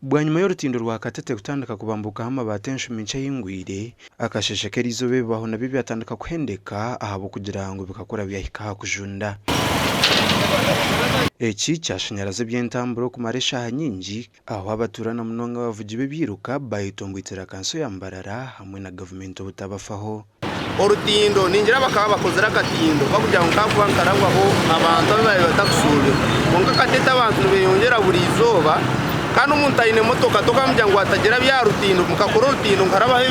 Bwanyima y'orutindo rwa Katete kutandika kubambukaho amabaati enshumi nkye ehingwire, akasheeshe k'erizooba ebibaho nabyo byatandika kuhendeka ahabw'okugira ngu bikakura byahika aha kujunda. Eki kyashanyaraza eby'entambura okumara eshaaha nyingi ahu abatuura na munonga abavugi b'ebyiruka bayetomboitera kanso ya Mbarara hamwe na gavumenti obutabafaho. Orutindo, ningira bakaba bakozire akatindo kakugira ngu kakuba nikarabwaho abantu abu baabaire batakusuubira. Kwonka katete abantu nibeyongyera buri izooba kandi omuntu aine emotoka tokamugira ngu atagira bya rutindo, mukakora orutindo niharabaho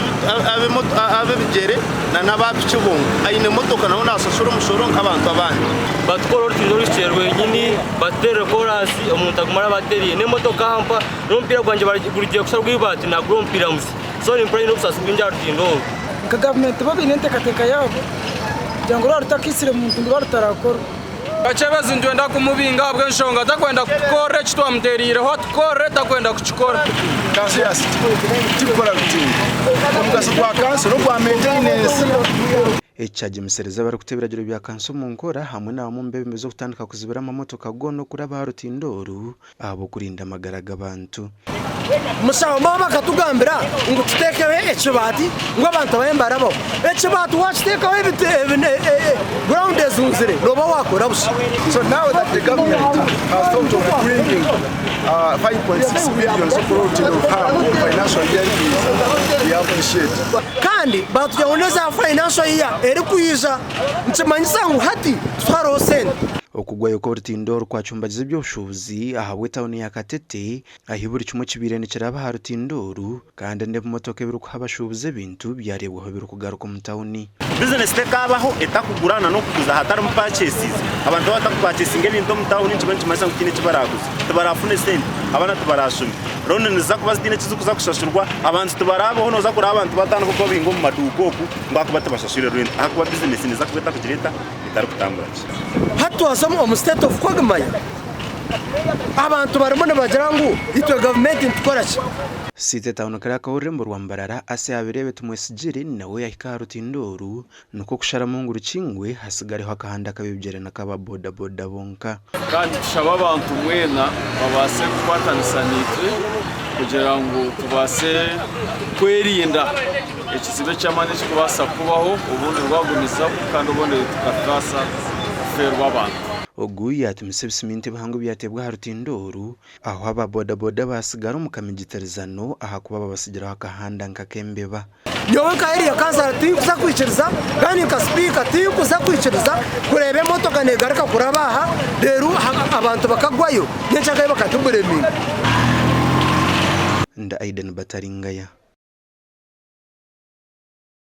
ab'ebigyere nana aba piki bonka. Aine emotoka nawe naashashura omushoro nk'abantu abandi. Batukore orutindo oruhikire rwenyini, batuteerere koraasi omuntu agume araba atereire. N'emotoka aha mpa, n'omupiira gwangye gurugire kusharwa eibaati naagura omupiira musya. So nimpurira nyine obusaasi bwingi aha rutindo oru. Nka gavumenti bo baine enteekateeka yaabo kugira ngu rwaba rutakaitsire muntu ngu rwaba rutarakorwa. Kakyebezi nitwenda kumubinga ahabw'enshonga takwenda kutukorera eki twamutereireho atukorere takwenda kukikora. Kanso ya City tikukora rutindo. Omugasho gwa kanso n'ogwa maintenance. Eki kyagyemesereza abarikuta ebiragiro bya kanso omu nkora hamwe na bamwe omu beebembezi okutandika kuzibira amamotoka goona okuraba aha rutindo oru ahabw'okurinda amagara g'abantu. Mushaho maama akatugambira ngu tuteekeho ekibaati ngu abantu babe nibarabaho. Ekibaati waakiteekaho ground ezunzire nooba waakora busha. So now that the government has thought of bringing 5.6 billion z'okukora orutindo ruhango omu financial year erikwija, we appreciate. Kandi baatugira ngu n'eza financial year erikwija nikimanyisa ngu hati tihariho sente. Okugwayo kw'orutindo oru kwacumbagiza eby'obushuubuzi ahabw'etauni ya Katete ahi buri kimwe kibaire nikiraba aha rutindo oru kandi n'ebimotoka ebirikuha abashuubuzi ebintu byareebwaho birikugaruka omu tauni. Bizinesi tekaabaho etakugura na n'okuguza hatarimu purchases. Abantu baaba batakupachesinga ebintu omu tauni nikiba nikimanyisa ngu tihaine eki baraaguza. Tibaraafune sente, abaana tibaraashome, looni niziza kuba zitaine eki zirikuza kushashurwa, abantu tibaraabeho nooza kureeba abantu batandika okubabinga omu maduuka oku ngu ahakuba tibashashwire renti ahakuba bizinesi neeza kuba etakugira eta? Etarikutambura gye. Hati twaza omu state of quagmire. Abantu barimu nibagira ngu itwe gavumenti nitukora ki? City Town Clerk w'orurembo rwa Mbarara, Asia Bireebe Tumwesigire nawe yahika aha rutindo oru nikwo kusharamu ngu rukingwe hatsigareho akahanda k'abebigyere n'akaba boda boda bonka. Kandi tushabe abantu mwena babaase kukwatanisa naitwe kugira ngu tubaase kwerinda ekizibu eky'amaani ekirikubaasa kubaho obundi rwagumizamu kandi obundi tukataasa kufeerwa abantu. Ogu yaatumisa ebisiminti ebihango ebyateebwa aha rutindo oru, ahu aba bodaboda baatsigara omu kamigitarizano ahakuba babatsigireho akahanda nk'ak'embeba. Nyowe nka area kansara tinkuza kwikiriza kandi nka sipiika tinkuza kwikiriza kureeba emotoka negaruka kuraba aha reero abantu bakagwayo nyenkya bakatubureminga. Nda Aidan Bataringaya.